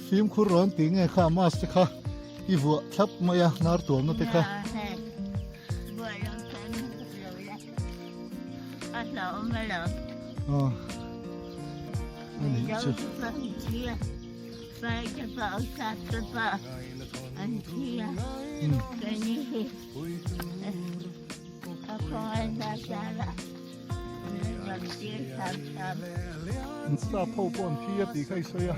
Fimkhur rawn tih nge kha mask te kha i vuah thlap mai a hnar tuamna te kha. Aw a nih chu. Sap ho pawh an thi a tih kha i sawi a,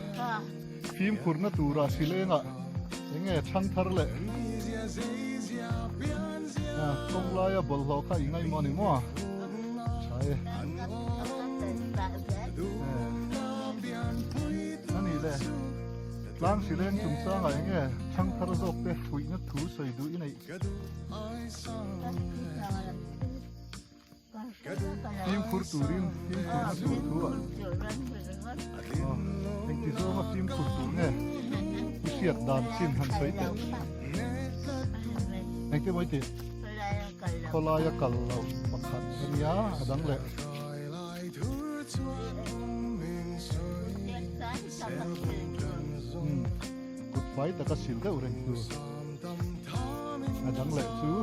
fimkhurna tura silengah eng nge chhang thar leh kawng laia bawlhhlawh kha i ngaihmawh a ni maw? Tha e. A nih le, tlang sileng chungchangah eng nge chhang thar zawk te fuihna thu sawi duh i neih? Fimkhur turin fimkhurna tur thu ah engti zawnga fimkhur tur nge i hriat dan chin han sawi teh engti mawi tih khawlaia kal lo pakhat a nia a dang leh kut fai taka sil deuh reng tur a dang leh chu.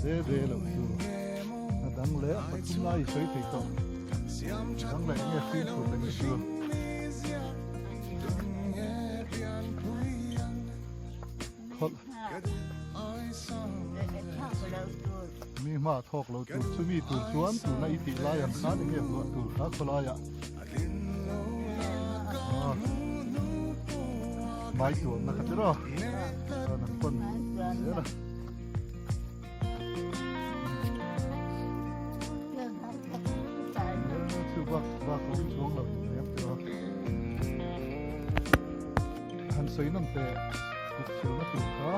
Ve ve lo chu a dang leh a pathum lai i sawi thei tawh a dang leh nge fimkhur leh nge chu khawlh mi hma thawk lo tur chu mi tur chuan tuna i tih lai ang khan enge vuah tur kha khawlaiah Mai tuamna kha tiraw chuan an pawn zel a. Chu bak bak a awm chuang lo tih mai ang tiraw. Han sawi nawm teh kut silna tur kha.